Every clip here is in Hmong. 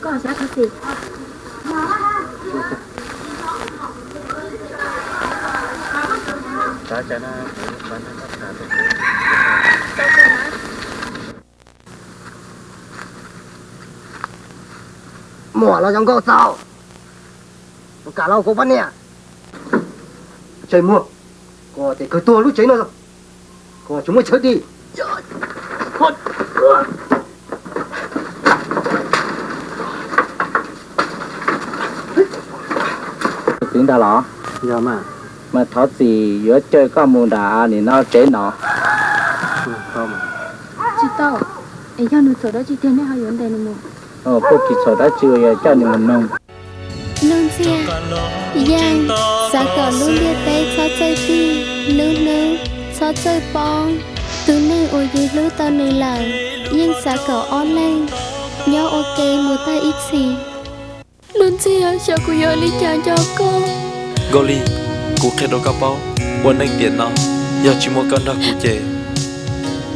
Koj xav thov txim. Muaj los zoo nkauj txaus, kuv kam los kuv poj niam. Tsis muaj, kuv tias kawg tuag lub tsev no, kuv tsis muaj chaw dim. Txiv ntag los? Yog mas. Mas thov txim yuav caw koj mus nram nim no tsev no. Tsis tau, es yog nws txhaum dab tsi tiag nej ho yuav ntes nws mus? Kuj tsis txhaum dab tsi uas yog coj nws mus noog. Nuj Ntxhiaj, Yeej xav kom lub ntiaj teb txhob txawj tig, lub hnub txhob txawj poob. Tus neeg uas yus hlub tau nws lawm, Yeej xav kom ob leeg nyob ua ke mus tag ib txhis. Nuj Ntxhiaj, xyov kuv yuav li cas nco koj. Nkauj Lis, kuv qhia rau koj paub, ua neej tiam no yog tsis muaj koj nrog kuv ces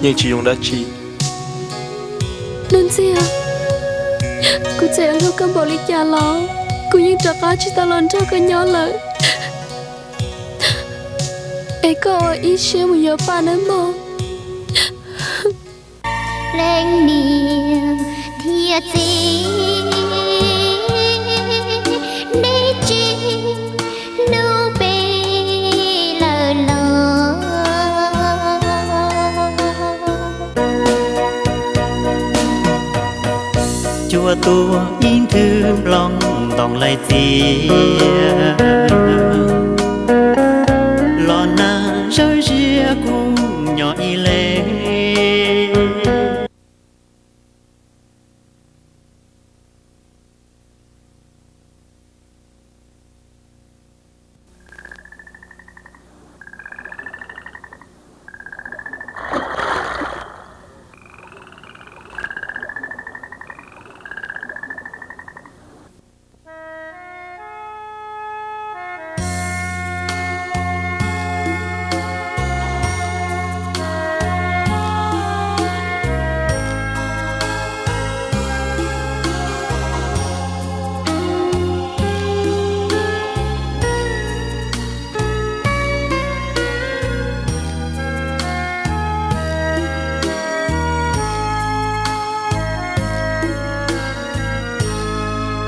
yeej tsis zoo dab tsi. Nuj Ntxhiaj, kuv txawm yuav hlub koj npaum li cas los kuv yeej rov qab tsis tau los nrog koj nyob lawm. Es koj ua ib siab mus yuav Paj nawb mog. Leej niam thiab txiv, neb tsis hlub peb lawm los? Cua tuag ib nthwv nplooj ntoo laij txias, los nag zawj ziab kuv nyob ib leeg.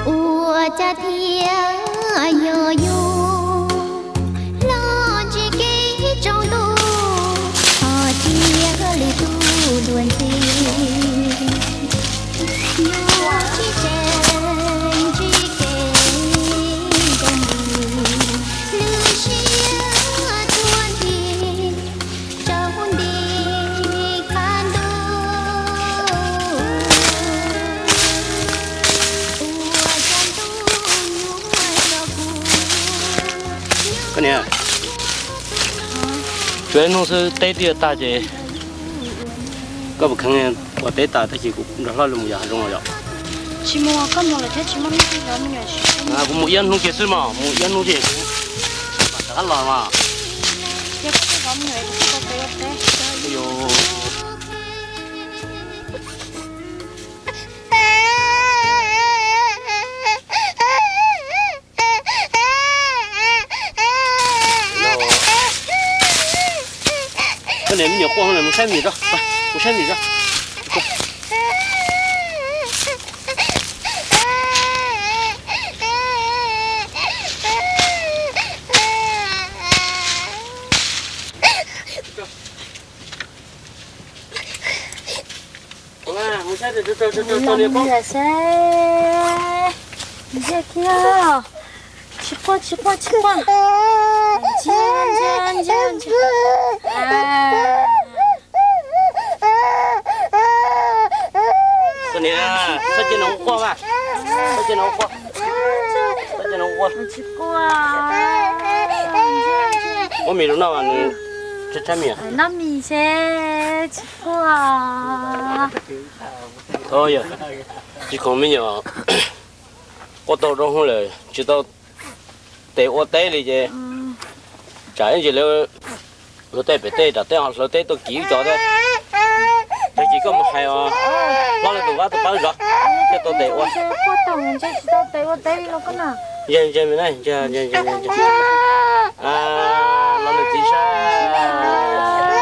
Ua cas thiaj yog yus los ntsib kev tsaus ntuj, ho thiaj lwm tus dua ntxiv. Yus tsis tseem ntsib kev zoo li lwm siab tuag nti rau nti qab ntuj. Ua cas ntuj nyuaj rau kuv. Koj niam, tsuas ib hnub xwb teb twb yuav tag ces koj puas kheev ua teb tas tab sis kuv nrog hlob lawv mus yos hav zoov los yom? Tsis mus, koj mus lawm thiab tsis muaj neeg zov me nyuam. Kuv mus ib hnub kiag xwb mas, mus ib hnub ces kuv mam rov qab los mas. Yog koj zov me nyuam kuv tsis tau pem ua teb. Koj niam me nyuam quaj, mus saib me nyuam tso, mus saib me nyuam tso. Mus saib, mus saib, ntsia kiag. Tsis quaj, tsis quaj, tsis quaj. Ntsia, ntsia, ntsia, ntsia. Koj niam, txhob cia nws quaj mas. Txhob cia nws quaj. Txhob cia nws quaj. Tsis quaj. Muab mis rau noj mas nws tshaib tshaib mis. Noj mis seb tsis quaj. Thov yog tsis khoom me nyuam quaj tau rau hauv lawm tsis tau tes ua teb li ces tsam ib ntsis lawv luag tej pem tej tom teb ho hlawv teb tuaj kiv wb cov thiab. Tab sis Koj mus hais os, hlob lawv tus vab tus pawg zov, thiaj tau tes ua. Ntse, ntse, ntse, ntse. Los nws txiv saib, los nws txiv.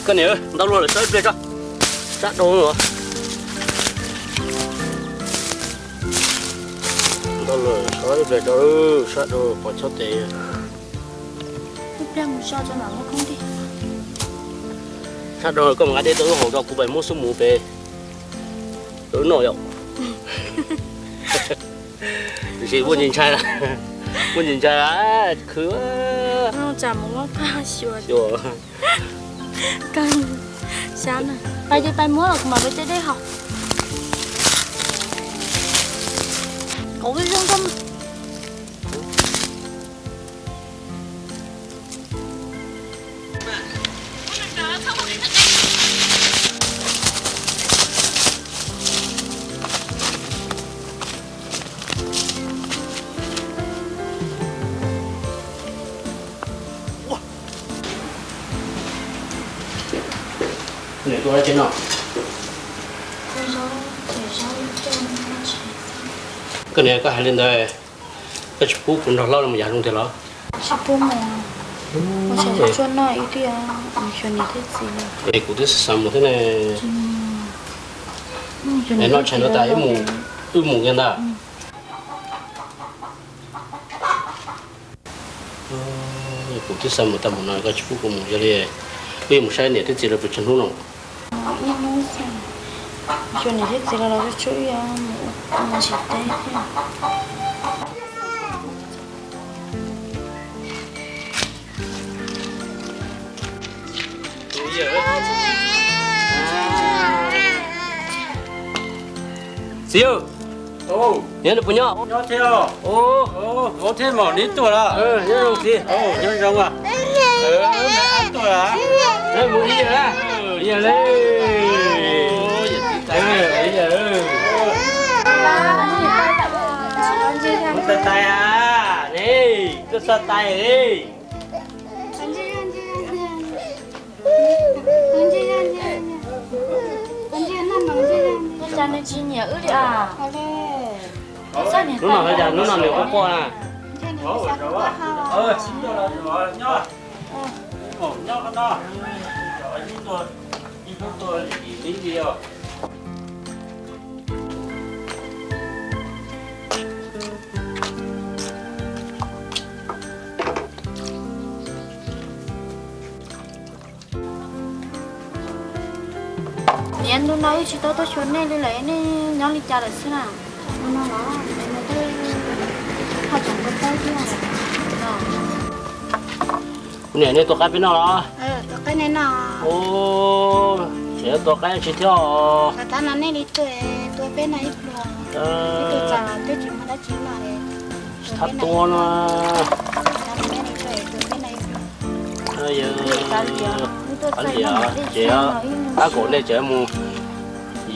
Koj niam, ntau luaj lawm, sab ib pliag tso. Sab dhau. Ntau luaj, sab ib pliag tso, sab dhau pom chob tes. Sab dhau koj mus nqa dej rau wb haus, rau kuv pais muab xub mus pem rau wb noj yom. Tiam sis muaj ntsis ntshai, muaj ntsis ntshai khwv. Xyuas. Pais ces pais muab los kuv mam li coj dej haus. Kauv zoo nkauj. Koj niam, koj hais li ntawd, koj tsis pub kuv nrog hlob los mus yav zoo tiag los? Tsis pub mus, mus saib tsuag noj ib tiag, xyuas niam thiab txiv. Es kuv twb xav mus thiab ne. Es noj tshais no tas wb mus kiag ntag. Kuv twb xav mus tag mus no koj tsis pub kuv mus, yog li wb yuav mus saib niam thiab txiv lawv pes tsawg hnub no. Xyuas niam thiab txiv lawv los tsuag tsuag ib yam, mus tsis tau thiab. Txiv, nyob nws puas nyob? Nyob thiab. Ua thiab mas neb tuaj lawm. Nyob zoo txiv. Nyob zoo. Neb mus ib yam na? Ib yam li. Ib yam li. Koj txog tais a, ne, koj txog tais li. Ua cas nws tsis nyiam wb li a? Hnub no, hnub no nws quaj quaj na. Niam, ntu no wb tsis tau tuaj xyuas nej li lawm, nej nyob li cas lawm xwb na? Ntu no los, ntu no twb haj tseem npau taws thiab. Kuv niam, nej tua qaib peb noj los? Tseem yuav tua qaib tsis thiab os. Tab no nej li tua, tua peb noj ib pluag. Ib tug txawm twb tsis muaj dab tsi noj li. Tsis txhob tua no. Ua li ces tab kaum nej tseem mus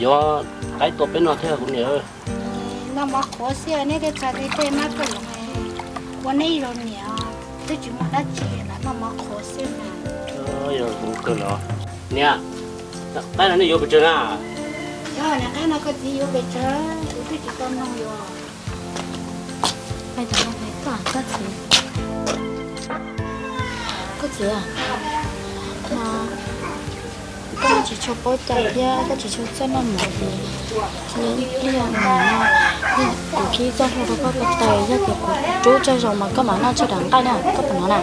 yuav qaib tua peb noj thiab kuv niam. Noj mov qhuav xwb, nej tej txog tej tej mab koj los ua neb ib zaug niam twb tsis muaj dab tsi los noj mov qhuav xwb na. Yog kuv kawg los. Niam, qaib no nej yuav pes tsawg na? Yog niam, qaib no koj txiv yuav pes tsawg, kuv twb tsis tau nug yuav. Koj txiv, koj txiv, koj tsis tshua paub cai thiab koj tsis tshua txawj noj mov ces ib pliag no kuv khib txoj hlua rau koj ko taw, yog tias kuv rub tsawg zaus mas koj mam noj tsawg daim nqaij na, koj puas hnov na?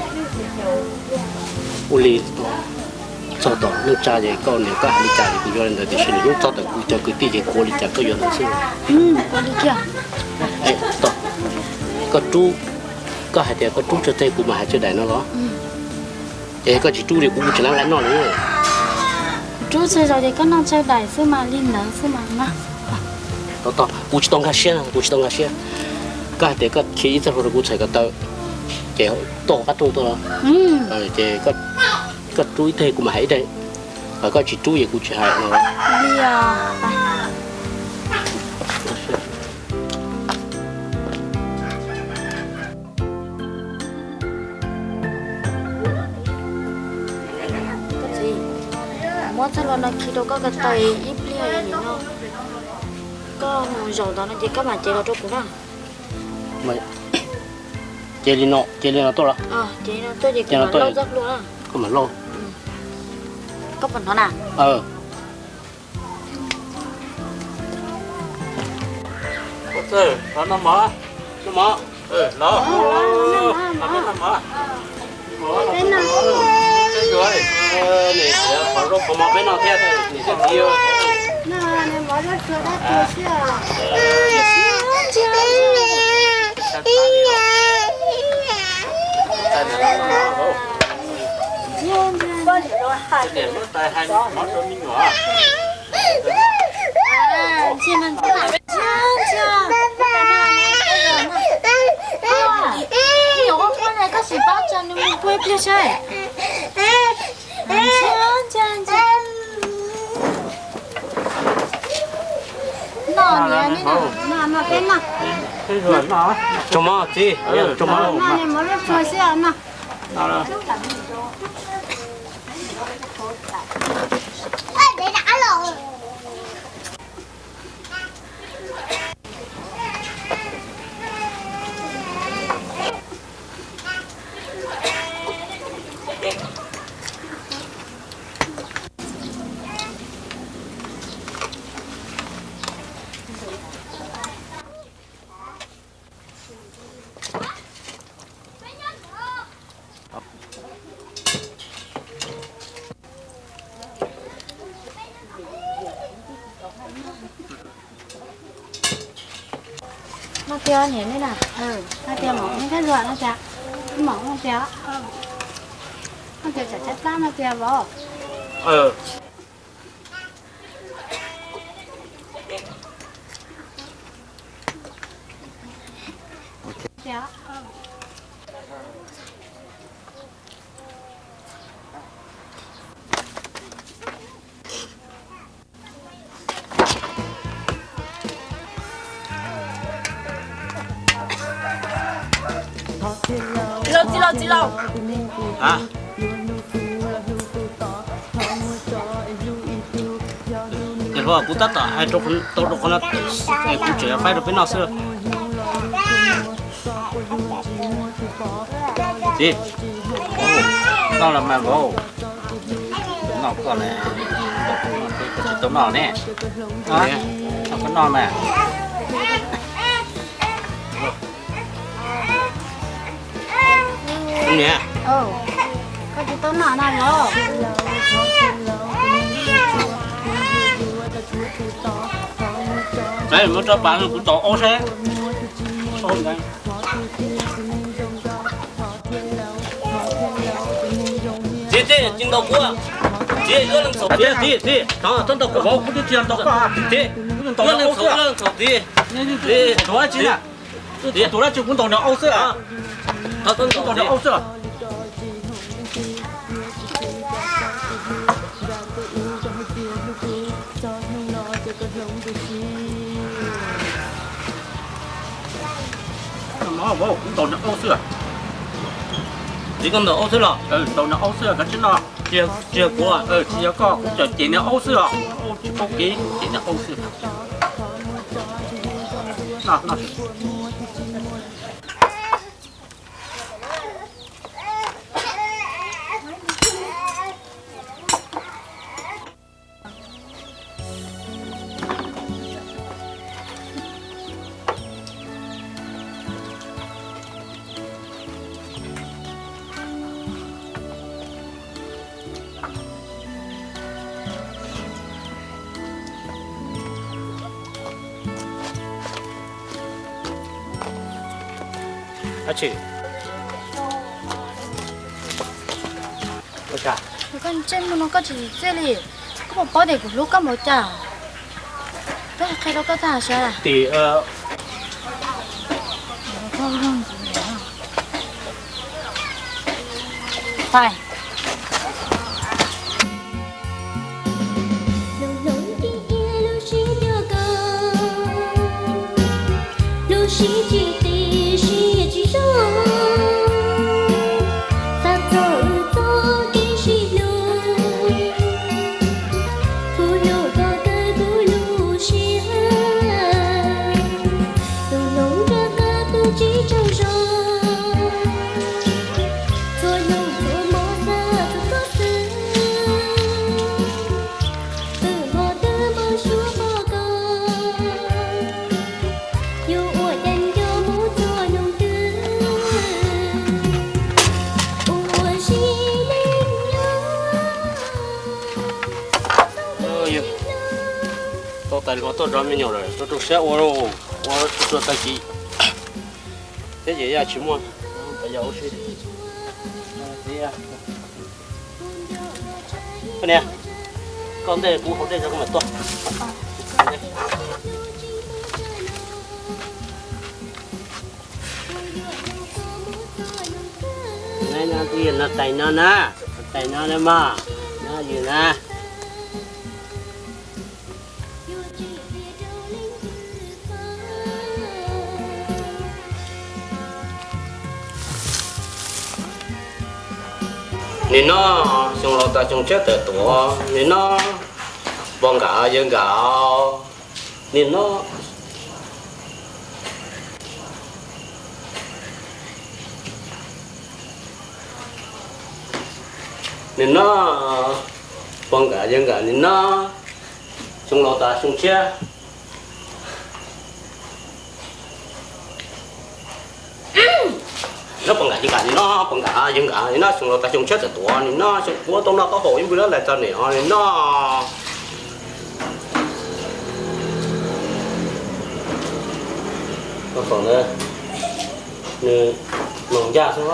Ua li txog tom neej tsa ces koj niam koj hais li cas ces kuv yuav li ntawd, tiam sis nws hnub txog tom kuv cov kwv tij ces kuv ua li cas koj yuav ntawd xwb. Ua li kiag. Tom, koj rub, koj hais tias koj rub tsawg teg kuv mam hais tsawg daim no los? Ces koj tsis rub li kuv tsis nqa nqaij noj li. Kuv rub tsawg zaus ces koj noj tsawg daim xwb mas, li ntawd xwb mas na. Tau tau, kuv tsis tau nkag siab, kuv tsis tau nkag siab. Koj hais tias koj khiav ib txoj hlua rau kuv txhais ko taw, ces tuaj hauv qab rooj tuaj los, ces koj rub ib teg kuv mam hais ib teg, koj tsis rub ces kuv tsis hais no. Muab txoj hlua no khi rau koj ko taw ib pliag no, koj mus zaum ntawd no ces koj mam cev los rau kuv na. Ces li no, ces li no tuaj los? Ces li no tuaj ces koj mam lauj txoj hlua na. Koj mam lauj. Koj puas hnov na? Los no mog, no mog, los, los peb noj mog. Nim qhov zaub qhov mov peb noj thiab, nim thiab txiv. Koj sim pab tsa nws mus pub ib pliag saib. Tsoom mov txiv, tsoom mov. No tias niam nej na, no tias mov nej kab luam no tias, mov no tias, no tias tsam tsab plab no tias vauv. Txiv laus, txiv laus, txiv laus. Ces hluas, kuv tab tom hais rau, tau rau qhov no, es kuv tseem faib rau peb noj xwb. Txiv, noj los mas vauv. Noj koj ne, koj tsis tau noj ne. Koj noj mas. Niam, koj tsis tau noj na los? Muab rab pas kuv tau aub saib. Txiv, txiv, tsis ntaus kuv. Txiv, yuav leej txhaum txiv, txiv, txiv, txhob ntaus kuv, kuv twb tsis ntaus koj. Txiv, yuav leej txhaum, yuav leej txhaum txiv. Txiv, txiv, txiv, kuv ntaus niag aub xwb. Txiv, kuv ntaus niag aub xwb. Kuv ntaus niag aub xwb. Txiv, koj ntaus aub xwb los? Ntaus niag aub xwb, kav tsij noj. Tsis yog kuv, tsis yog koj, kuv tsuas cem niag aub xwb os. Aub tsis paub kev, kuv cem niag aub xwb. Koj ntsej muag no koj tsis txim txiaj li, koj puas paub tias kuv hlub koj npaum cas? Koj qhia rau koj tag sas. Tim, ua, Tau tais hluas tuaj zov me nyuam lawm, rau rau siab ua, ua rau tag kis thiab ces yaj tsis muaj. Koj niam, koj ntej kuv haus dej tso koj mam tuaj. Tais no na, tais no na mas, no yus na. Nim no xyoo laus tas xyoo tshiab tawm tuaj, nim no pog nkam yawg nkam, nim no, nim no pog nkam yawg nkam, nim no xyoo laus tas xyoo tshiab. No pog nkam yawg nkam, nim no pog nkam yawg nkam, nim no xyoo laus tas xyoo tshiab tawm tuaj, nim no xyoo kuv tau noj taub hau ib npws lawm txog nim no, nim no. Nws mloog ncaj xwb.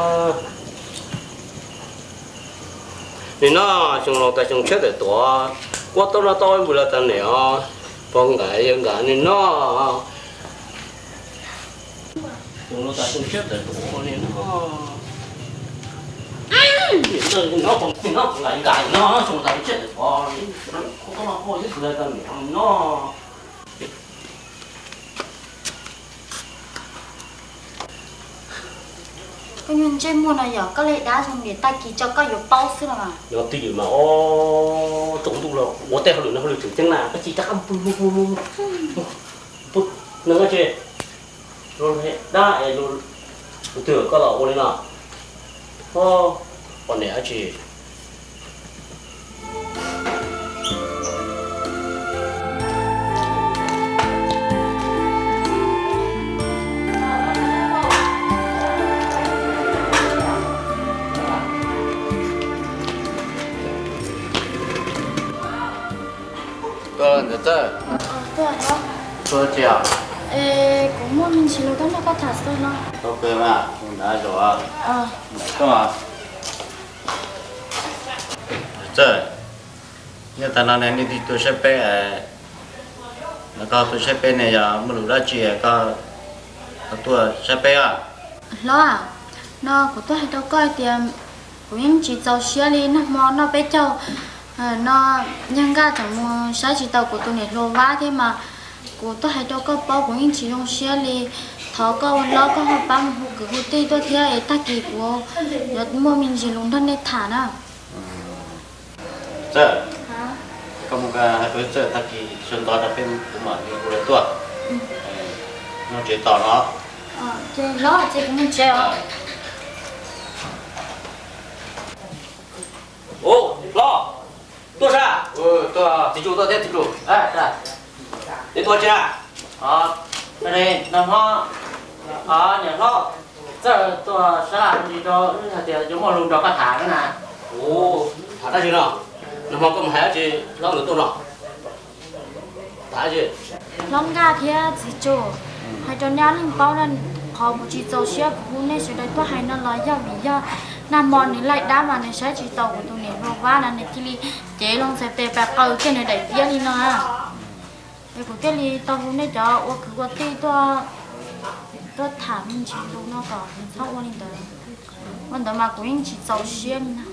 Nim no xyoo laus tas xyoo tshiab tawm tuaj, kuv tau noj taub hau ib npws lawm txog nim no, pog nkam yawg nkam, nim no xyoo laus tas xyoo tshiab tawm tuaj, nim no, nim no pog nkam yawg nkam, nim no xyoo laus tas xyoo tshiab tawm tuaj, kuv tau noj taub hau ib npws lawm txog nim no. Koj nyuag ntsej muag no yog koj li dab zoo li tag kis tso koj yuav paub xwb los mas. No twj ywm mas, o, tsaus ntuj los ua tej hauj lwm no hauj lwm tseem ceeb na, koj tsis rov qab pw, pw, no koj tsis, dab es tus twg koj los ua li no, o, poj niam dab tsi. Tuaj, Ntxawm Txawj. Tuaj tsi os? Es kuv muaj me ntsis lus tuaj nrog koj tham xwb no. Tau kawg mas, ua nrad zaum. Ntxawm, Txawj, nyob tas no ne nej twb tuaj saib peb, koj tuaj saib peb ne yog muaj lus dab tsi koj tuaj saib peb os? Hlob, no kuv tuaj hais rau koj hais tias kuv yeej tsis txaus siab li, nag hmo noj peb caug no, yawg Nkaj tseem mus saib tsis taus kuv tus niam hluas Vab thiab mas kuv tuaj hais rau koj paub kuv yeej tsis zoo siab li. Thov koj ua hlob koj ho pab mus hu kwv hu tij tuaj thiab es tag kis kuv yuav muaj me ntsis lus nrog nej tham na. Txawj, koj mus hais rau Txawj tag kis sawv ntxov rau peb kuv mam li hu lawv tuaj. Noj tsev tos no. Ces hlob, ces kuv mus tsev os. Ub, hlob, tuaj sab. Txiv Tsuj tuaj thiab txiv Tsuj. Neb tuaj tsi na? Nag hmo niam hlob Txawj tuaj sab laj ntsis rau wb hais tias yuav muaj lus nrog koj tham na. Ub, tham dab tsi no? Nag hmo koj mus hais dab tsi hlob nkawd tuaj no? Tham dab tsi? Hlob Nkaj thiab txiv Tsuj, hais rau nej ob leeg paub na, qhov kuv tsis txaus siab kuv hu nej sawv daws tuaj hais no los yog vim yog nag hmo nws laij dab mas nws saib tsis taus kuv tus niam hluas Vab na, nws cia li cev loo txhais tes pais qaws kiag nws daim tiab li no. Es kuv thiaj li tau hu nej cov ua kwv ua tij tuaj, tuaj tham me ntsis lus no kom nws txhob ua li ntawd. Ua ntawd mas kuv yeej tsis txaus siab li na.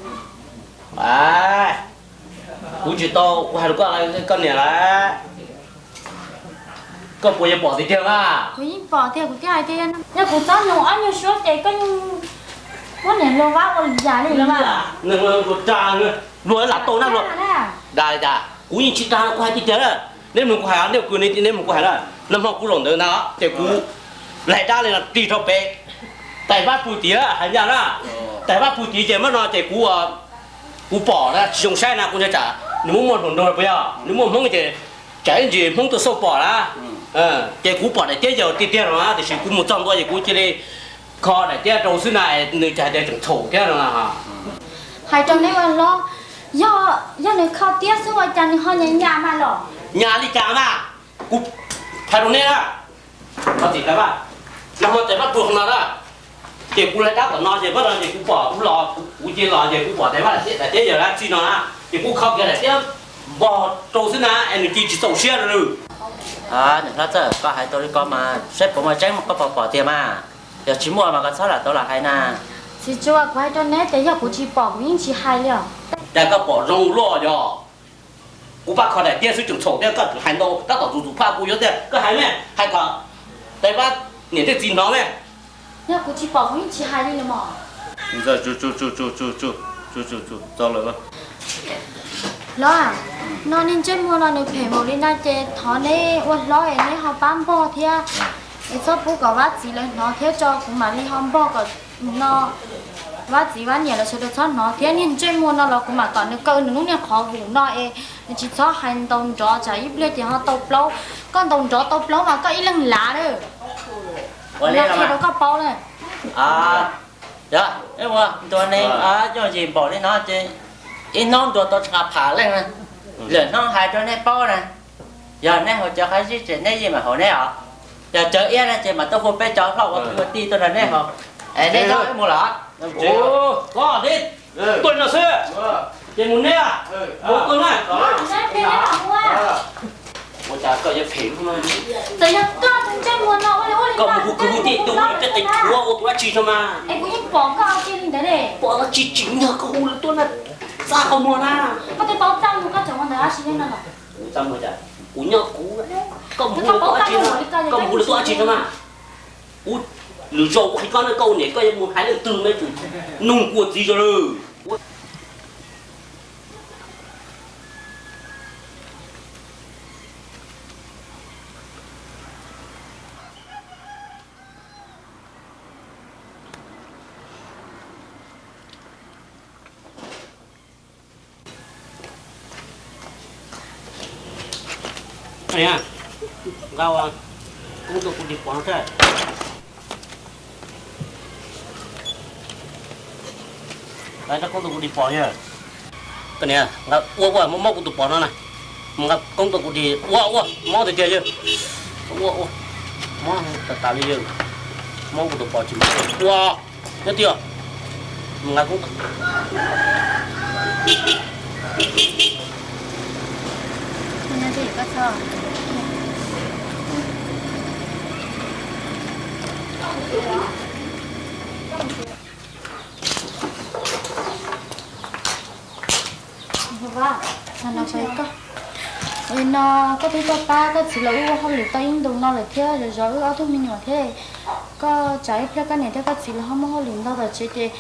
Kuv tsis tau, kuv hais rau koj, koj niam lawm, koj puas yuav pom tiag tiag na? Kuv yeej pom tiag, kuv thiaj hais tias yog kuv txhob nug ob nyuag suab ces koj yeej muab niam hluas Vab ua li cas li. Luag lam tau na, luag dag li cas? Kuv yeej tsis dag, kuv hais tiag tiag na. Neb mloog kuv hais, neb kwv neb tij neb mloog kuv hais na. Nag hmo kuv zaum ntawd ntag ces kuv laig dab li no tig rau pem tais Vab pug tid hais ncaj na. Tais Vab pug tid ces mam no ces kuv, kuv pom na, tsis zoo saib na, kuv ntshai tsam nws muaj muaj hluas nraug puas yog, nws muaj Hmoob ces tsam ib ntsis Hmoob tuaj xauj pom na. Ces kuv pom daim tiab yaws tiag tiag no na, tiam sis kuv mus txog ntua ces kuv cia li kho daim tiab rau xwb na, nws ces hais tias tseem txhaum thiab no. Hais rau neb ua hlob, yog, yog nws kho tiab xwb ua cas nws ho nyas nyas mas los? Nyas li cas mas? Kuv hais rau neb na, thov txim tais Vab, nag hmo tais Vab pug no na, ces kuv laig dab tom no ces Vab no ces kuv pom, kuv los, kuv cia los ces kuv pom tais Vab daim tiab yaws dab tsi no na, ces kuv kho kiag daim tiab npog rau xwb na es nws cia tsis txaus siab li. Niam hlob Txawj, koj hais tau li ko mas saib puas muaj tseeb, koj puas pom tiag mas? Yog tsis muaj mas koj txhob lam tau lam hais na. Txiv Tsua, kuv hais rau neb tias yog kuv tsis pom kuv yeej tsis hais li os. Cas koj pom zoo luaj yog? Kuv pab kho daim tiab xwb tseem txhaum thiab, koj hais ntau tab tom txus txus phaj kuv yuav tiag, koj hais me, hais kom tais Vab niam thiab txiv hnov me. Yog kuv tsis pom kuv yeej tsis hais li los mas. Hlob, no niag ntsej muag no nws phem npaum li na ces thov neb ua hlob es neb ho pab npog thiab, es txhob pub kom Vab txiv lawv hnov thiab tso, kuv mam li ho npog kom no Vab txiv Vab niam lawv sawv daws txhob hnov thiab. Niag ntsej muag no los kuv mam kom nws kaw nws lub niag qhov vum no es nws tsis txhob hais ntau nrov tsam ib pliag ces ho tau plaub. Koj ntau nrov tau plaub mas koj ib leeg lav lawm. Qhia rau koj paub na. Yog, ntuas neeg yooj yim npaum li no ces ib hnub ntuas tau tsawg phav leej na. Lwm hnub hais rau neb paub na, yog neb haus cov qab zib ces neb yeej mam haus neb os. Yog cov iab na ces mam tuaj hu peb cov hlob ua kwv ua tij tuaj nrog neb haus. Es neb nyob wb mus los? Tuaj no xwb, ces mus neb, mus tuaj na. Ua cas koj yuav phem, txawm yog koj tus ntsej muag no ua li ua li koj mus hu kwv hu tij tuaj ua tej qe tshuav ua tus dab tsi no mas. Es kuv yeej pom koj ua ke li ntawd ne. Pom dab tsi tsim nyog koj hu lawv tuaj na, txaj qhov muag na. Koj twb paub txaj muag, koj tseem ua ntawd dab tsi thiab no los? Kuv txaj muag cas? Kuv nyob kuv, koj mus hu lawv tuaj dab tsi no, koj mus hu lawv tuaj dab tsi no mas. Kuv lwm zaus kuv hais koj na, koj ua niam koj yuav mus hais leej twg me tus nug kuv ua txiv zoo lawm. Nqa koob tuaj kuv tis pos no thiab. Nqa koob tuaj kuv tis pos yog. Koj niam, nqa ua ua mob mob kuv tus pos no na. Nqa koob tuaj kuv tis ua ua mob tiag tiag yog. Ua ua mob tas tas li yog. Mob kuv tus pos tsis ua. Nyob tiag. Nqa koob. Ua no koj twb tuaj pab koj txiv lawv ua hauj lwm tau ib ntus no lawm thiab, zov zov wb ob tug me nyuam thiab. Koj tsam ib pliag koj niam thiab koj txiv lawv ho muaj hauj lwm ntau tom tsev ces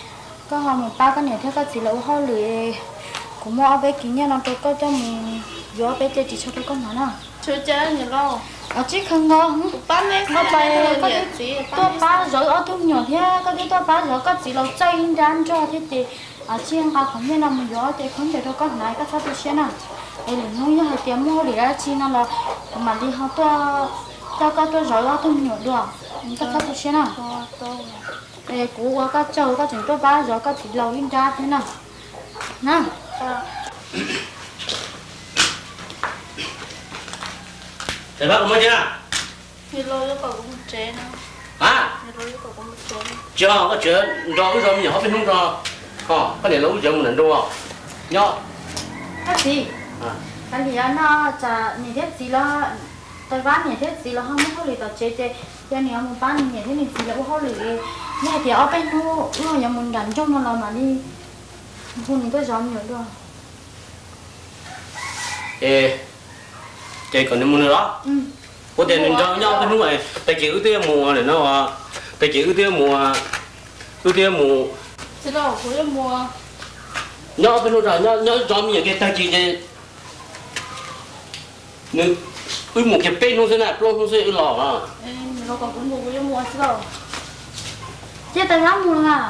koj ho mus pab koj niam thiab koj txiv lawv ua hauj lwm, kuv muab ob peb kis nyiaj no rau koj coj mus yuav ob peb ce ris tsho rau koj hnav na. Tsib khaws nkaus, nqa pais, koj twb tuaj pab zov wb ob tug me nyuam thiab koj twb tuaj pab zov koj txiv laus txawj ib nrab nrog thiab ces tsij nqa qhov nyiaj no mus yuav ob ce khaub ncaws rau koj hnav, koj txhob tu siab na. Es lwm hnub yog hais tias muaj hauj lwm dab tsi no los kuv mam li ho tuaj coj koj tuaj zov wb ob tug me nyuam dua, koj txhob tu siab na. Es kuv ua koj tsaug koj tseem tuaj pab zov koj txiv laus ib nrab thiab na. Na. Tais Vab, koj muab tsev na. Tsis ho koj tsev nrog wb zov me nyuam ob peb hnub tso, ho koj niam los wb tsev mus nram nroog nyob. Koj txiv, kav liam no tsam niam thiab txiv los Tais Vab niam thiab txiv los ho muaj hauj lwm tom tsev ces cia nws mus pab nws niam thiab nws txiv lawv ua hauj lwm. Yog hais tias ob peb hnub wb ho yuav mus nram nroog no los mam li hu nws tuaj zov me nyuam dua. Es, ces kom nws mus nws los. Ua tias nws nrog nyob ob peb hnub, tag kis wb twb yuav mus no, tag kis wb twb yuav mus, wb twb yuav mus nyob ob peb hnub, nyob zov me nyuam kiag tag kis ces nws, wb mus kiag peb hnub xwb na, plaub hnub xwb wb los. Ces Tais Vab mus los?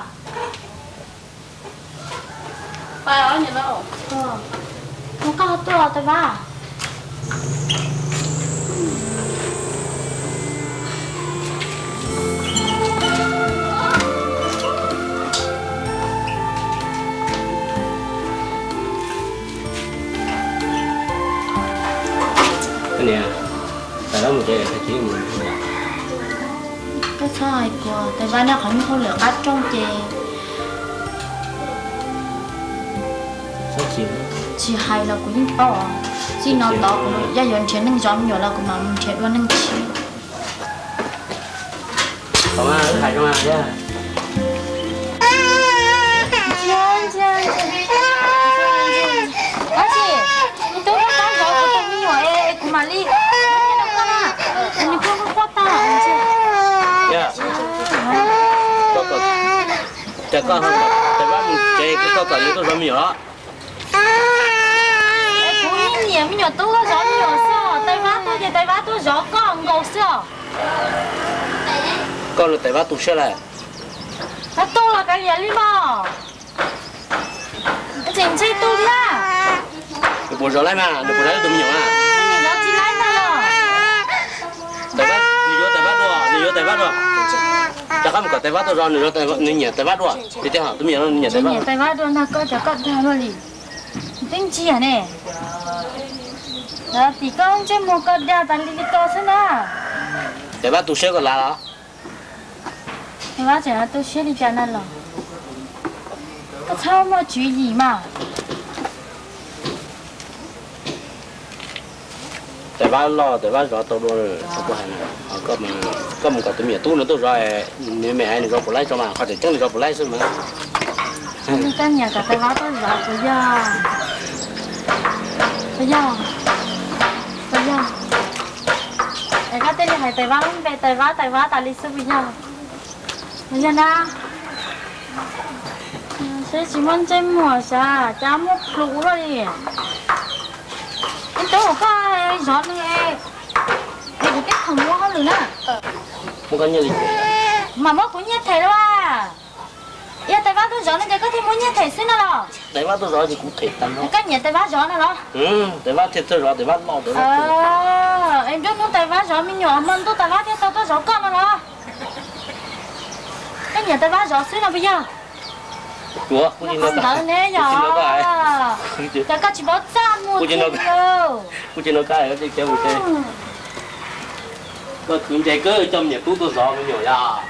Mus koj ho tuaj Tais Vab. Koj txhob hais kuv, Tais Vab nyob qhov muaj hauj lwm qab rooj ces tsis hais los kuv yeej paub os. Txij no tod kuv yog yuav nrhiav neeg zov me nyuam los kuv mam mus nrhiav dua neeg tshiab. Tab sis, tub, koj pab zov kuv tus me nyuam es kuv mam li, nws quaj quaj tag. Ces koj, Tais Vab mus tsev, koj kom nws tuaj zov me nyuam los? Kuv yeej nyiam me nyuam tub koj zov me nyuam xwb os. Tais Vab tuaj ces Tais Vab tuaj zov koj nkaus xwb os. Koj los Tais Vab tu siab lawm. Koj tu los kav liam li mog. Tseem ntshe tu thiab. Nws puas zov laib mas, nws puas zov tus me nyuam mas? Nws zov tsis laib na los. Tais Vab, nws yuav Tais Vab dua, nws yuav Tais Vab dua. Rov qab mus kom Tais Vab tuaj zov, nws nyiam Tais Vab dua. Tiag tiag, tus me nyuam no nws nyiam Tais Vab. Nyiam Tais Vab dua ntag, koj cov koj dag luaj li. Twb ntsia ne. Tim koj ntsej muag koj dag tas li li ko xwb na. Tais Vab tu siab koj lav los? Tais Vab tseem tu siab li cas na los? Koj txhob muaj tswv yim mas. Tais Vab loj, Tais Vab zov tau dua, tsis tau hais na. Koj mus kom tus me nyuam tub no tuaj zov, nws me me hais nws zov puas laib tso mas, qhov tseem ceeb nws zov puas laib xwb mas. Koj nyiam kom Tais Vab tuaj zov puas yog? Puas yog? Puas yog? Es koj thiaj li hais Tais Vab lub npe Tais Vab, Tais Vab tas li xwb puas yog? Puas yog na? Seb tsis muaj ntsej muag sav, cas muaj plhus luaj li. Ib tub, koj zov nws es kuv tib khoom muab hauj lwm na. Muab koj nyiaj li. Mas muab kuv nyiaj them los? Yog Tais Vab tuaj zov no ces koj thiaj muab nyiaj them xwb no los? Tais Vab tuaj zov ces kuv them tag no. Koj nyiam Tais Vab zov no los? Tais Vab thiaj tuaj zov, Tais Vab loj. Es nruab hnub Tais Vab zov me nyuam, hmo ntuj Tais Vab thiaj tau tuaj zov koj no los? Koj nyiam Tais Vab zov xwb no puas yog? Ua qhov ntawd ne yog. Ces koj tsis paub txaj muag thiab. Kuv tsis nco qab, koj khwv ntse kawg coj me nyuam tub tuaj zov me nyuam yom.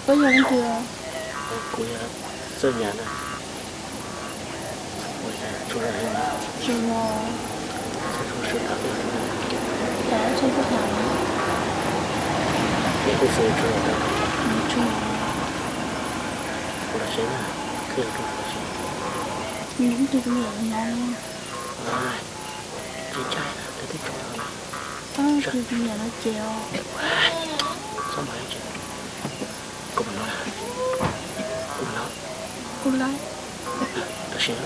Koj yog leej twg? Kuv yog Txawj Nyas na. Tsis yog. Txawj Nyas. Txawj Nyas. Txawj Nyas. Txawj Nyas. Kuv los tsev na, koj yuav rau kuv tsev. Nws ib tug me nyuam no. Tsis ncaj, koj twb tso tau. Tsis tus me nyuam no ces os. Txhob mas tsev. Kuv mus no na. Kuv mus no. Kuv lawm. Tam sim.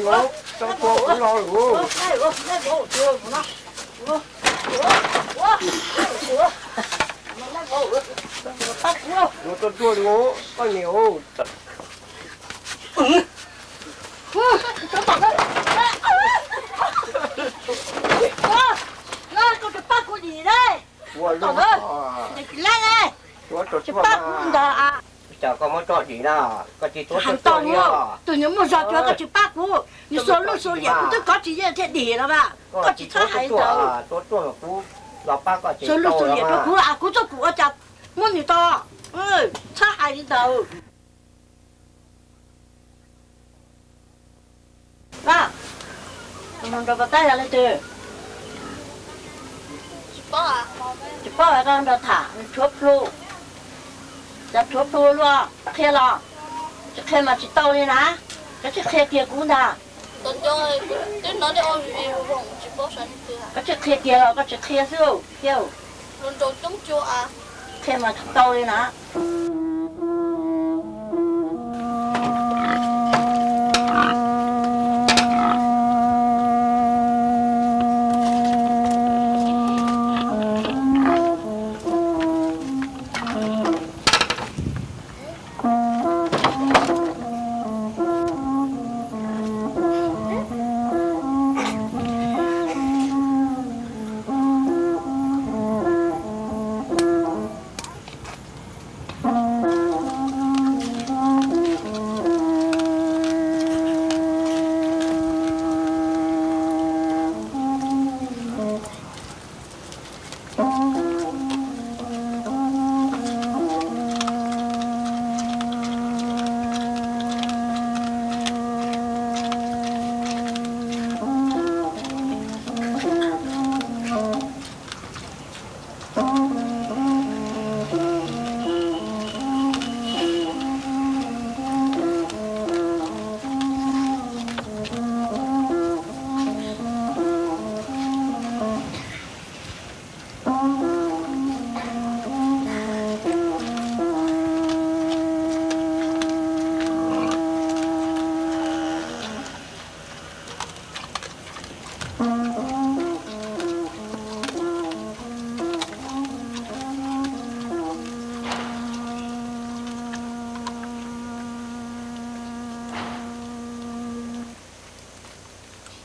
Tau tua kuv los lawm. Yuav tuaj tuaj li koj niam. Ua luaj, tsis pab kuv ntag. Koj muab tso dim na, koj tsis tuav tuaj tuaj li os. Tus niag muaj zog cuag koj tsis pab kuv, nws xuas lub xuas liam kuv twb kov tsis yeej thiaj dim los mas koj tsis txhob hais li ntawd. Tuav tuaj kuv los pab koj, xuas lub xuas liam rau kuv, kuv txoj kuv ua cas muab nws tau, txhob hais li ntawd. Tus hluas nraug pas tab yog leej twg? Tsis paub, koj nrog tham nws tshuav plhu, cas tshuav plhu luaj, qhia los, tsis qhia mas tsis tau li na, koj tsis qhia kiag kuv ntag. Koj tsis qhia kiag los koj tsis qhia xwb, qhia mas tsis tau li na.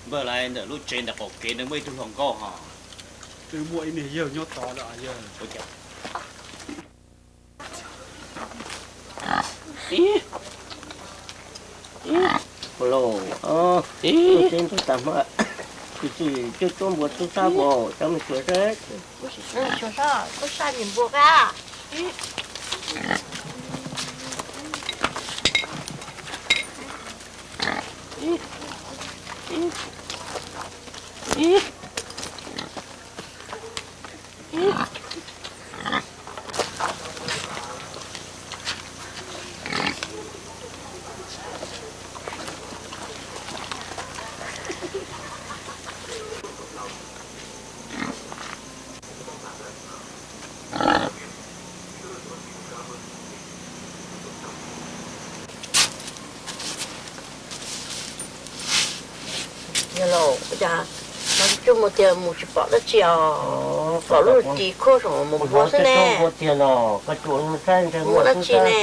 Npawg, lawv ntawm lub tsev ntawm qaum kev ntawd muaj ib tug hluas nkauj hos, twb muaj ib niag yawg nyob tod lawm yawg. Tus tsev ntug tas hmo, tus tsis cuab cuab npua tub sab npua cov me tsuas sab. Tub sab npua qa. Yog los, cas no tsuj mus tias mus tsis pom dab tsi os, pom lub ris khuab saum mus npua xwb ne. Mus dab tsi ne?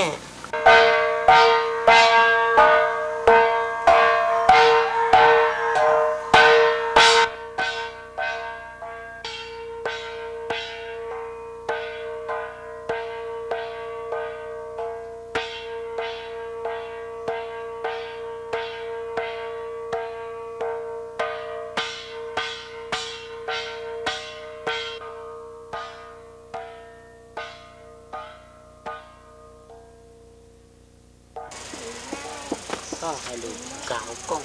Koj hais lus kag hauv koj.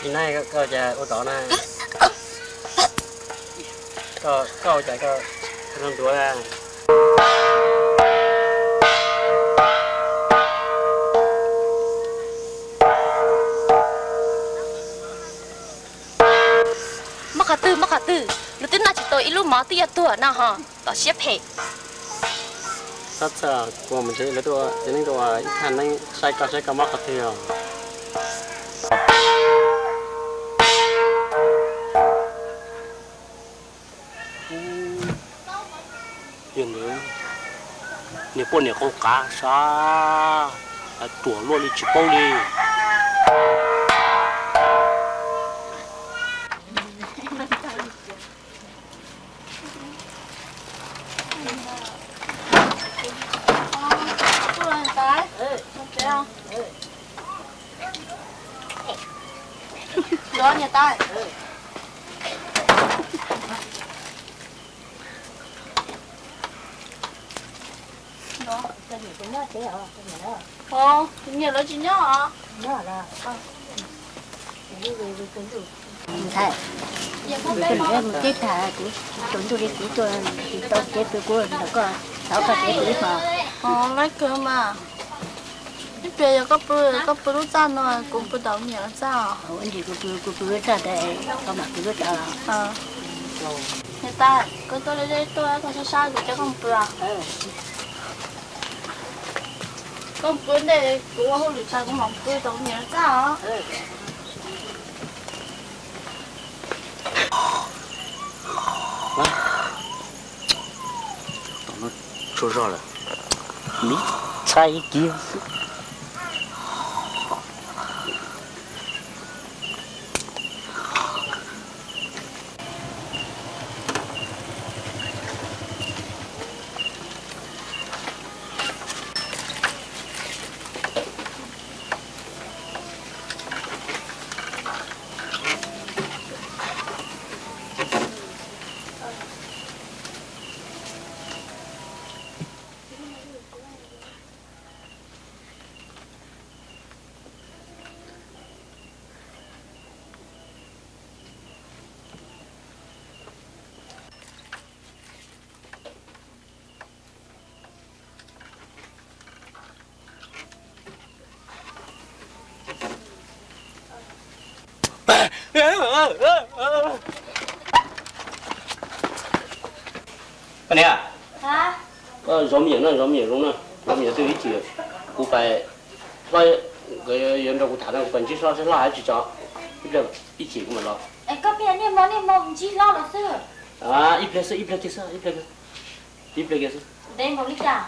Ib nab koj cas ua tod na? Koj ua cas koj ntuav? Muab qhov twg, muab qhov twg, luag twb noj tsis tau ib lub mov twb yuav tuag no ho, txaus siab phem. Txhob txhawj, kuv mus ntsib lawv tuaj, ces neej tuaj ib thaj neeb saib koj, saib koj mob qhov twg os. Yog ntawd, niag poj niam qau qav sab, ruam luaj li tsis paub li. Tus niam lawv tsis nyob os. Ntxhais, kuv mus teb tag, kuv tsaus ntuj li kuv tuaj tsis tau kev pw, kuv ntawm koj thov koj kev pw ib hmos. Lawv kawg mas. Ib pliag yog koj pw, koj pw lub txaj no, kuv pw tom niam lawv txaj os. Ua ntsis kuv pw, kuv pw lub txaj ntawd, koj mam pw lub txaj. Niam tais, koj tuaj deb deb tuaj, koj sab sab kuv coj koj mus pw os. Koj mus pw ntej, kuv ua hauj lwm tag kuv mam pw tom niam lawv txaj os. Tsuag zog lawm, miv txhais ib kiv xwb. Koj niam, koj zov me nyuam no, zov me nyuam zoo na, zov me nyuam twb ib chim kuv pais hlob, nkawd yuav nrog kuv tham no, kuv pais ntsib hlob saib hlob hais tsis tso, ib pliag ib chim kuv mam los. Es koj pheej niaj hmo niaj hmo ntsib hlob los xwb. Ib pliag xwb, ib pliag kiag xwb, ib pliag kiag, ib pliag kiag xwb. Ntev npaum li cas?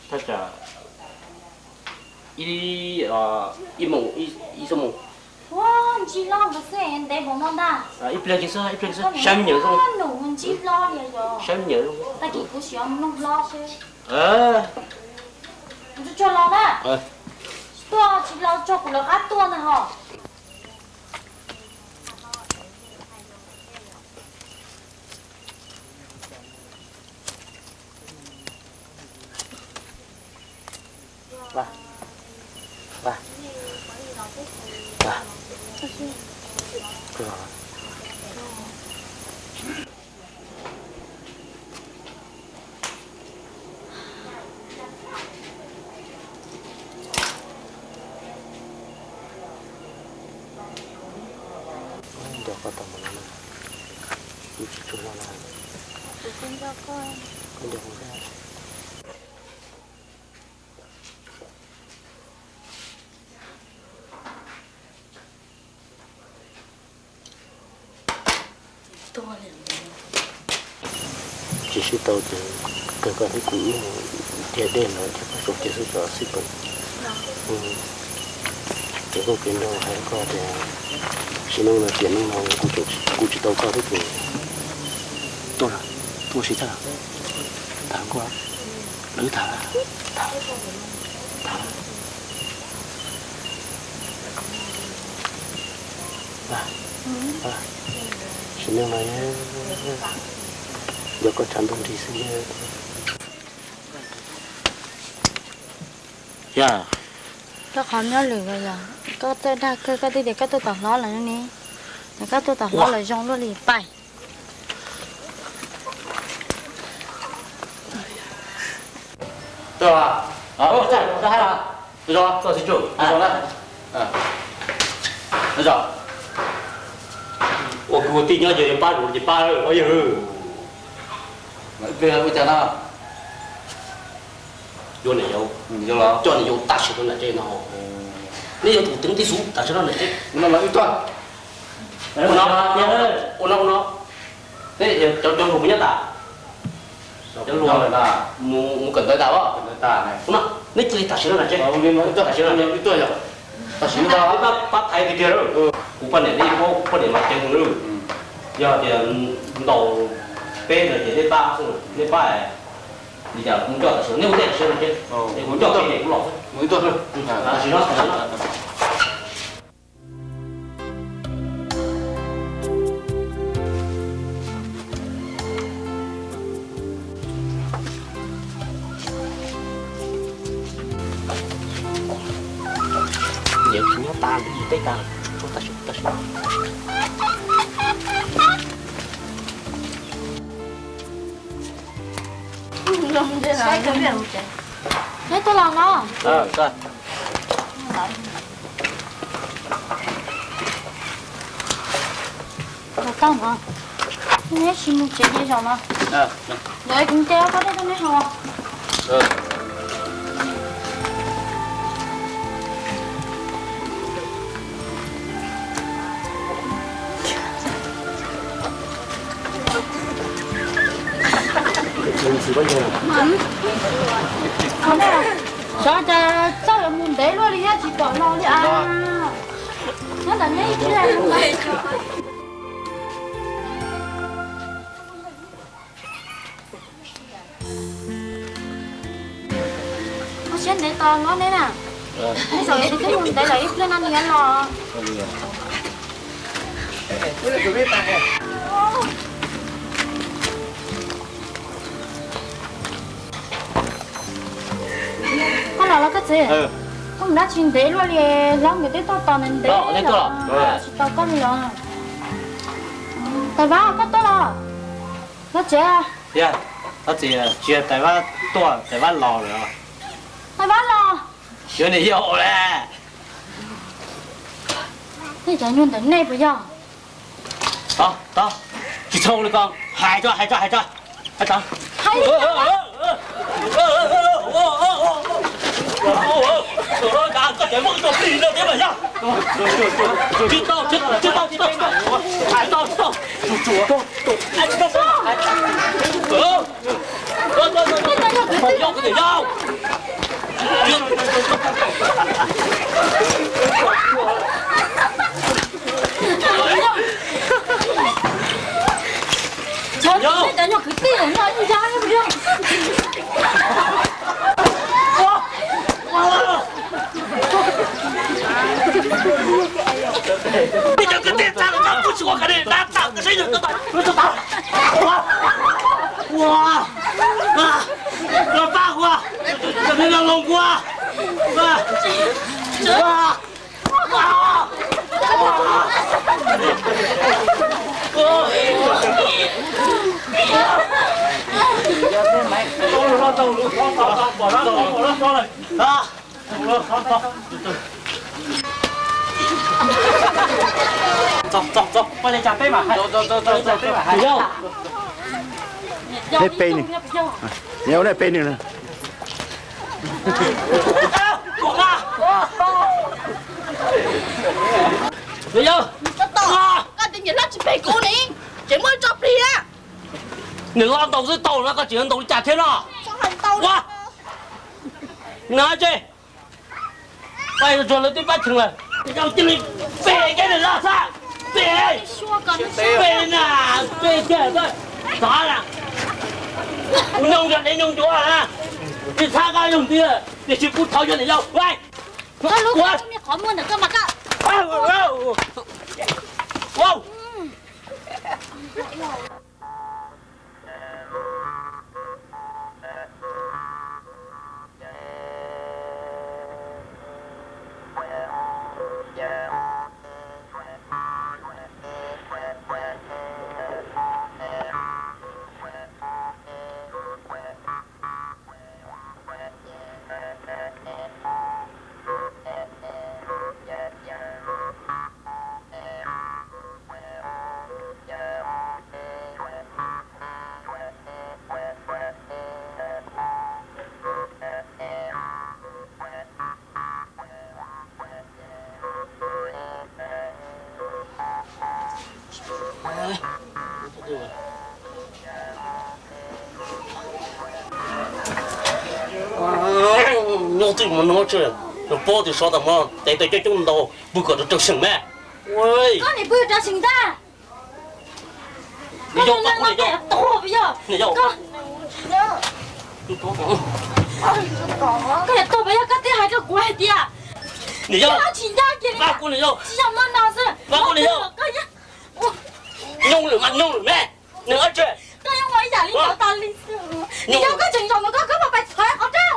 Thaj tsam ib, ib moos, ib xuab moos. Ua, ntsib hlob ntawd xwb ntev npaum no ntag. Ib pliag kiag xwb, ib pliag xwb, saib me nyuam zoo. Ntsib hlob li yog. Saib me nyuam zoo. Tag kis kuv sim mloog hlob seb. Tsuag tsuag los na. Tuaj tsis los tso kuv lawv qab tuaj ntag hos. Nco koj tau mus no, kuv tsis tshua zoo na. Koj nco kuv thiab. Tsis sib tau ces kawg koj thiab kuv wb mus dhia dej los dhia pob tsuas ces xwb tso xij peem. Ces kuj kev nrau hais koj tias sim neej no tiam neej no kuv tsis tau koj thiab ces tuaj, tuaj sib tham, tham kuj, tham, tham, tham. Sim neej no yog koj tshav ntuj nrig xwb. Yog koj qhov nyob lwm yog koj txawj dag kawg, koj twb tias koj tuaj tom hlob lawm ne. Koj tuaj tom hlob lawm zoo luaj li pais. Ua kwv ua tij nyob ces yuav pab rau ces pab, ua yawg. Ua cas no? Yuav niam yau, coj niam yau tam sim no nram tsev no. Neb yuav tus teev tib xub tam sim no nram tsev. Ua no, ua no, cov cov hluas mus nyob tas. Cov hluas mus kawm ntawv tas os. Neb cia li tam sim no nram tsev. Tam sim no, tam sim no pab thaiv tiag tiag. Kuv poj niam, neb paub kuv poj niam mas ceev heev. Yog tias ntaus peb no ces neb pab xwb, neb pab li cas kuv coj tam sim no, neb ua ntej tam sim no nram tsev, es kuv coj tij es kuv los xwb. Tam sim no, tam sim no. Niam kuv nyob tas, kuv mus teb tas, tam sim, tam sim. Neb tuaj los no. Los tau no. Neb tsis mus tsev ces zaum no. Lawv kuv nce koj dej rau neb haus. Xyov cas txoj yuav mus ntev luaj li thiab tsis pom los li as. Nyob ntawm neb ib pliag. Ua siab ntev tos no neb na. Neb zaum no twb mus ntev lawm ib pliag no nws yuav los. Koj los los koj txiv. Koj mus dab tsi ntev luaj li, hlob nkawd twb tuaj tos ntev ntev los tsis tau koj li os. Tais Vab, koj tuaj los? Los tsev. Yog, tsis yog Tais Vab tuaj, Tais Vab los lawm. Tais Vab los? Yuav niam yau lawm. Nej cov nyuag ntawm nej puas yog? Tod, tod, tsis txhob ua li ko, hais tso, hais tso, hais tso, hais tso. Koj tseem muab tau plig no thiab mas yog. Tsis tau, tsis tau, tsis tau, tsis tau. Hais tau, tsis tau. Cov nyuag kwv tij no ib yam li. Ua, ua, pab ua, cov neeg no los ua, ua. Neb pe nws, neb pe nws. Koj tias niam hlob tsis phem kuv ne, tseem muab tso plig. Niam hlob ntaus xwb tau no koj tseem ntaus li cas thiab no? Ua, no tse, pais tsuag lawv twb pab cheem lawm, yau cia li pe kiag niam hlob xwb, pe, pe na, pe kiag xwb, xav na, kuv nyooj ncuav, neb nyooj ncuav na, ib txhab koj yog ntxiv, tiam sis kuv thov yog niam yau, ua, ua, ua. Twb mus no tsis, yog pab tus sov tas mov tes tes coob coob ntau, pw kom rau rau seem me. Koj nim pw rau seem ntag. Nws yog, koj yog, nws yog, koj yog tuag puas yog koj twb hais rau kuv hais tias nws yog tsis ncaj kiag li, tsis yog muaj no xwb. Nyooj lwm mas nyooj lwm me, nws ab tsi. Koj yeej ua ib yam li ntawd tas li xwb. Nws yog koj tseem zaum mus koj koj pais thov qhov rooj.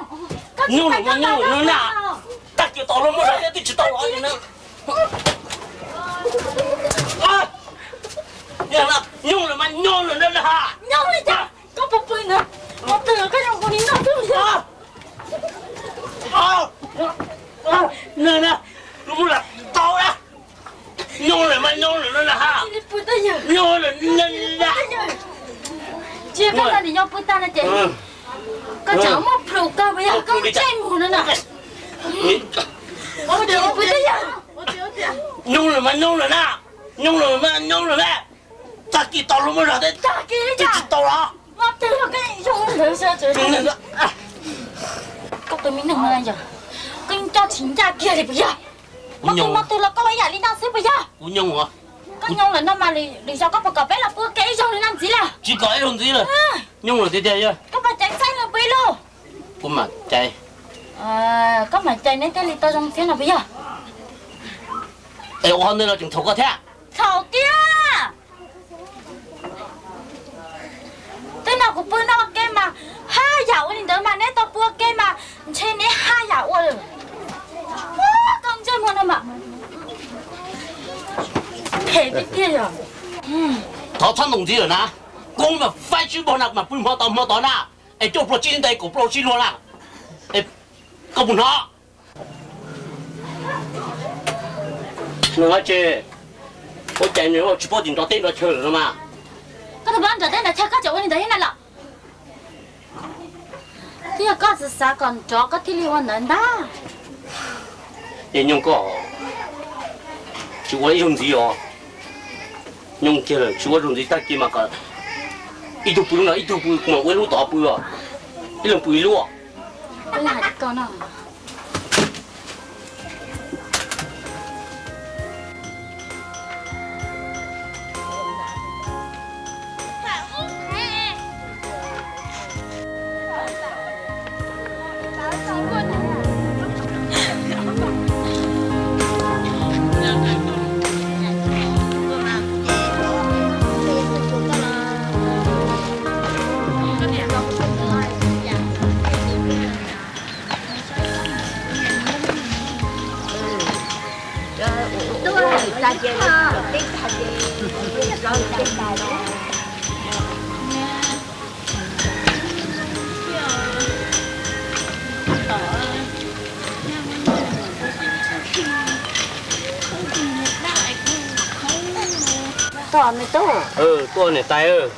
Nyooj lwm mas nyooj lwm no na. Tag kis tos luag muaj zog thiab twb tsis tau los li na. Nyooj lwm mas nyooj lwm no na ha. Nyooj li cas koj puas pw na? Ua twg koj yeej ua li no xwb. Nyooj na, luag muaj zog tau na. Nyooj lwm mas nyooj lwm no na ha. Nyooj lwm no na. Tsis yog koj nrog niam yau pw tag no ces koj tseem muaj plhus kawg puas yog koj muaj tsej muag no na. Nyooj lwm mas nyooj lwm na. Nyooj lwm mas nyooj lwm na. Tag kis tos luag muaj zog thiab, tag kis twb tsis tau los. Koj tus me neeg no yog koj yeej coj tsis ncaj kiag li puas yog? Muaj tus muaj tus los koj ua ib yam li no xwb puas yog? Kuv nyooj, koj nyooj lawm no mas lwm zaus koj puas kom peb los pw ua ke ib zaug li no ntxiv lawm? Tsis kom ib zaug ntxiv lawm. Nyooj lawm tiag tiag yog. Koj puas caiv txheeb los pw ib lub? Kuv mam caiv. Koj mam caiv neb thiaj li tau zoo thiab no puas yog? Es ua qhov ntawd los tseem txhaum koj thiab? Txhaum tiag. Twb no kuv pw noj ua ke mas haj yam ua li ntawd mas neb tau pw ua ke mas ntshe neb haj yam ua lawm. Koj ntsej muag no mas phem tiag tiag yog. Thov txhob ntoos ntxiv lawm na. Koob mas faib tsib npaug na, mas pw hmo tod hmo tod na, es cuaj pluag tsib ntev kaum pluag tsib luag na, es koj puas hnov? Nws ab tsi, ua cas nws tsis paub tim nrov teb nrov chaw lawm no mas. Koj tus pab nrov teb nrov chaw koj tseem ua li ntawd thiab na los? Twb yog koj xav xav kom nrov koj thiaj li ua ntawd ntag. Ces nyooj koj tsis ua ib zaug ntxiv os. Nyooj kiag lawm tsis ua zaug ntxiv tag kis mas kom ib tug pw lub no ib tug pw, kuv mam ua ib lub tod pw os. Ib leeg pw ib lub. Tuaj me tub. Tuaj niam tais.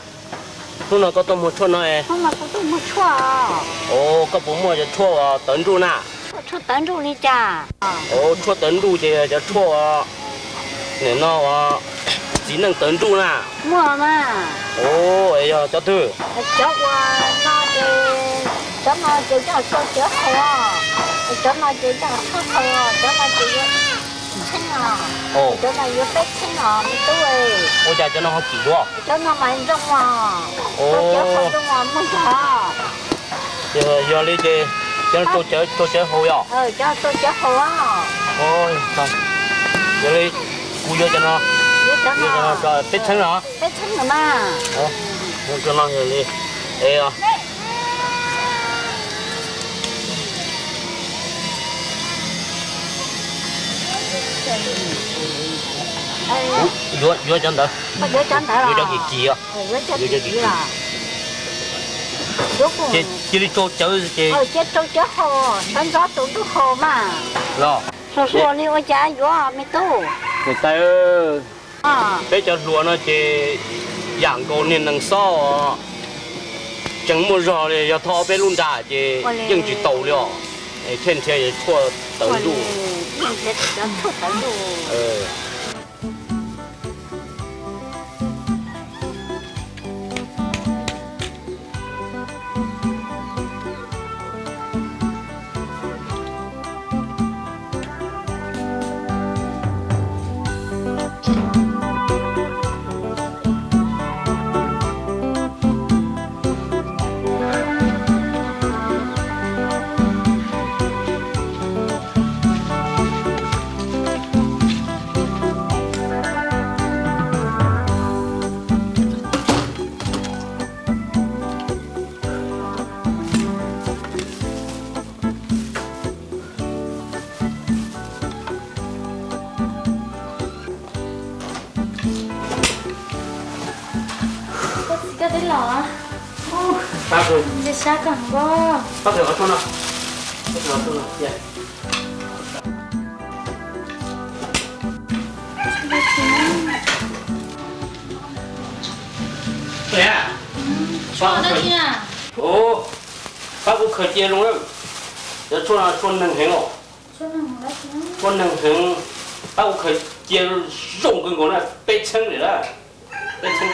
Hnub no koj tuaj muag tshuaj no es? Hnub no kuv tuaj muag tshuaj. Os, koj puas muaj cov tshuaj tawv nruj na? Tshuaj tawv nruj li cas? Os, tshuaj tawv nruj ces cov tshuaj nim no txiv neej tawv nruj na. Muaj mas. Os, es yog cov twg? Cov uas no ces, cov no ces coj tsau cawv haus, cov no ces coj tshuaj haus, cov no ces yuav tsheej os, cov no yuav peb tsheej os me tub. Ua cas cov no ho kim dua? Cov no mas zoo os, tsau cawv haus zoo os muag zog. Yog li ces cov no tsau cawv haus yom? Cov tsau cawv haus. Yog li kuv yuav cov no, yuav cov no peb tsheej los? Peb tsheej los mas. Cov no yog li es yuav cov ntawd, yuav cov kim kim os, yuav cov kim kim. Ces cia li tsau cawv ces, cia li tsau cawv haus, sawv ntxov tus ntuj haus mas. Los hluas hluas li ua cas yuav me tub? Niam tais, peb cov hluas no ces yam nkaus niag nees xob os, tseem muaj zog li, yog thauj ob peb lub nra ces yeej tsis tau li os. Thiaj nrhiav tshuaj tawv nruj. Ntshe sab kawg nkaus. Pab khaws qhov tshuaj no. Pab khaws qhov tshuaj no. Pab kuv khaws cia zoo lawm. Cov tshuaj no tshuaj neeg heev os. Tshuaj neeg heev, pab kuv khaws cia zoo kawg nkaus na, peb txheeb li na. Peb txheeb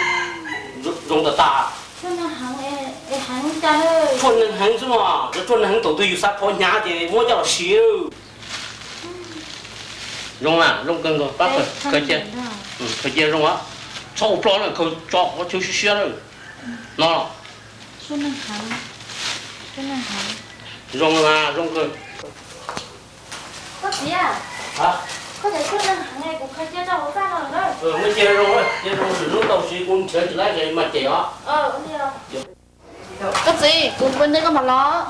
zoo tas tas. Tshuaj neeg heev xwb mas, cov tshuaj neeg heev thaum twg yus xav rho hnyav ces muab coj los siv. Zoo na, zoo kawg nkaus, pab khaws cia, khaws cia zoo, txhob ua ploj na, khaws tso qhov chaw siab siab na. No, zoo na, zoo kawg. Koj txiv, koj cov tshuaj neeg heev kuv khaws cia rau hauv txaj no lawm. Muab cia zoo, cia zoo, lwm hnub tau siv kuv nrhiav tsis laib ces mas cem os. Koj txiv, kuv pw ntej koj mam los.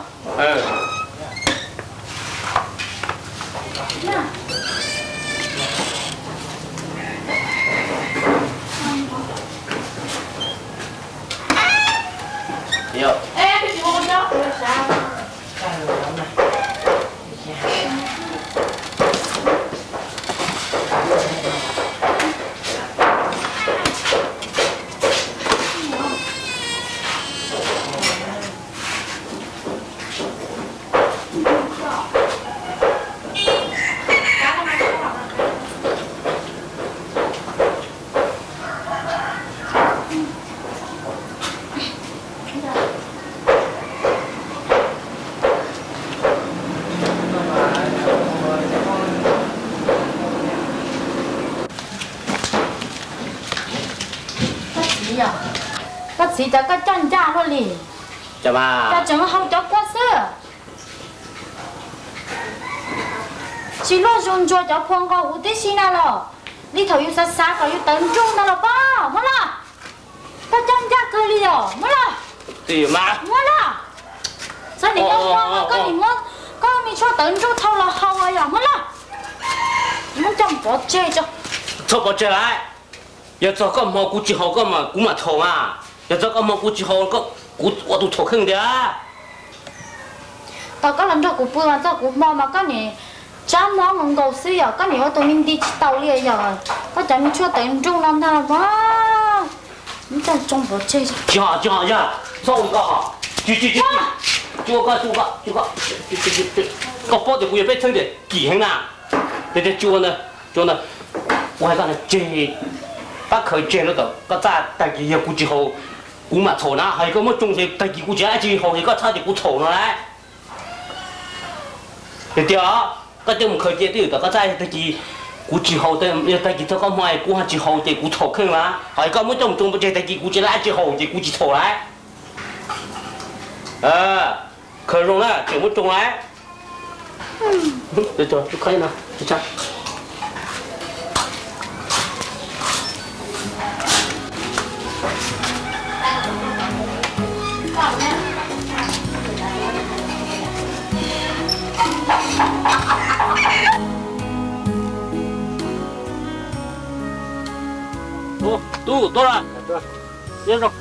Koj txiv, koj txiv, cas koj coj ncaj luaj li, cas tseem hau cov kua xwb. Tsis luaj zus ntsuas cov phua nqaus huv tib si na los, li thaum yus xav xav kom yus tawv nruj ntag los pob, muab los. Koj coj ncaj kawg li os, muab los. Muab los. Txhob nim coj muab, koj nim muab koj me tshuaj tawv nruj thau los hau yom, muab los. Muab coj pov tseg tso. Txhob pov tseg lawm. Yog txog koj hmo kuv tsis haus koj mas kuv mam txhaum mas. Yog txog koj hmo kuv tsis haus, kuv ua tus txhaum kheej tiag. Tau koj los nrog kuv pw mas txog kuv hmo mas koj nim tsab mob nkaus nkaus xwb yom, koj nim ua tus me nti tsis tau li yom. Koj cov me tshuaj tawv nruj no ntag mas. Muab coj tsoo pov tseg. Tsis ho, tsis ho, yog txhob ua koj ho. Tsis, tsis, tsis, tsis ua koj, tsis ua koj, tsis ua koj. Koj paub tias kuv yog peb txheeb tias kim heev na. Tias tias tsis ua ntawd, tsis ua ntawd. Kuv hais koj tseg, pab khaws tseg no kom koj txaj tag kis yog kuv tsis haus, kuv mam txhaum na. Hais koj muab tsoo ces tag kis kuv tsis dab tsi haus ces koj txhob tias kuv txhaum no lauj. Tiag tiag, koj coj mus khaws cia twj ywm tom koj txaj, yog tag kis kuv tsis haus, yog tag kis txog koj hmo kuv ho tsis haus ces kuv txhaum kheej na. Hais koj muab coj mus tsoo pov tseg, tag kis kuv tsis dab tsi haus ces kuv tsis txhaum lauj. Khaws zoo na, tseem muab tsoo lauj. Tub, tuaj lawm. Nyob zoo.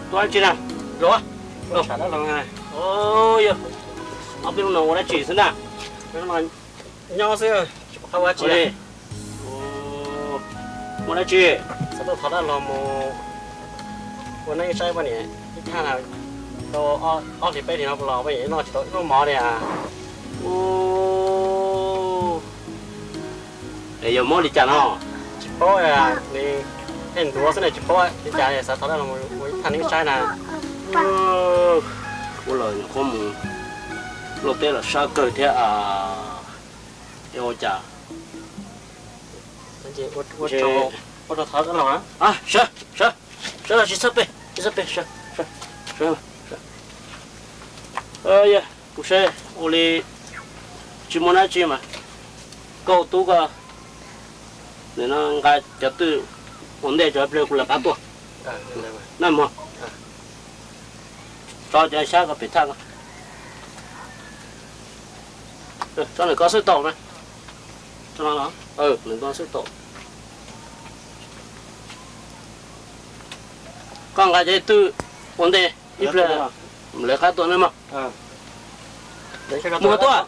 Tuaj dab tsi na? Los. Yog ob peb hnub no ua dab tsi xwb na? Nyob xwb, tsis pom qab ua dab tsi li. Ua dab tsi? Xav tuaj thov dab laug mus ua neeb saib poj niam ib thaj na, tau ob hlis peb hlis no los poj niam noj tsis tau ib hnub mov li as. Es yog mob li cas no? Tsis paub, nws pheej ntuav xwb ne, tsis paub li cas, xav thov dab laug mus ua ib thaj neeb saib na. Ua los nyuam qhuav mus luaj teb los sab kawg thiab. Ua cas? Ua rau thov dab laug na. Sawv, sawv, sawv los tsis txhob pem, tsis txhob pem, sawv, sawv, sawv. Yog kuv saib ua li tsis muaj dab tsi mas, koj ua tub koj, nim no nqa cov twj ua ntej cov pliag kuv lawv qab tuaj. Naj mog, tso cov xyab ko pem thaj ko. Tso nws ko xwb tau na. Nws ko xwb tau. Koj nqa cov twj ua ntej. Ib pliag lawv qab tuaj na mog. Mus tuaj.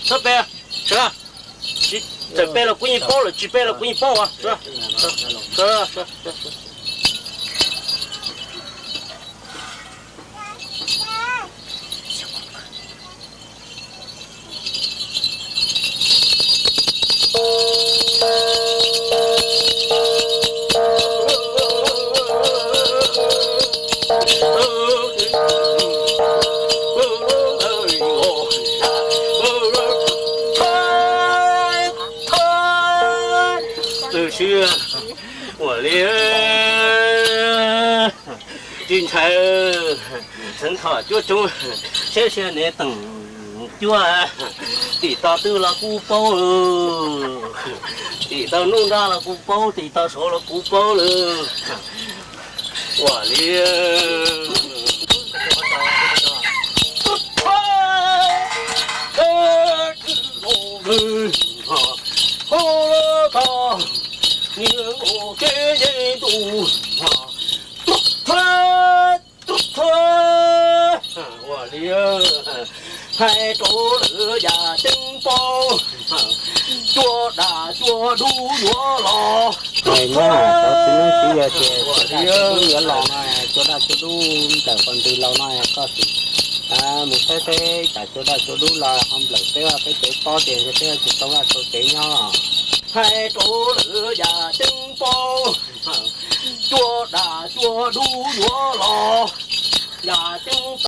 Txhob pe, tsis pe los kuv yeej paub lawm, tsis pe los kuv yeej paub. Ua li tsis ntshai, xeev thom cuab coob, saib seb niam teem cuab tim tau twg los kuv paub, tim tau nruab nrab los kuv paub, tim tau saud los kuv paub lawm. Ua li Ua li hais rau lawv yam ceeb paub, cua daj cua dub yuav los. Nyob tau txiv neeb txiv yaig ces cua daj cua dub yuav los no, cua daj cua dub nplawm qhov ntws los no koj sim mus saib seb cas cua daj cua dub los ho nplawm peb vaj peb tsev pob ces ntshe peb yuav tsis tau vaj tau tsev nyob. Hais rau lawv yam ceeb paub, cua daj cua dub yuav los, yam ceeb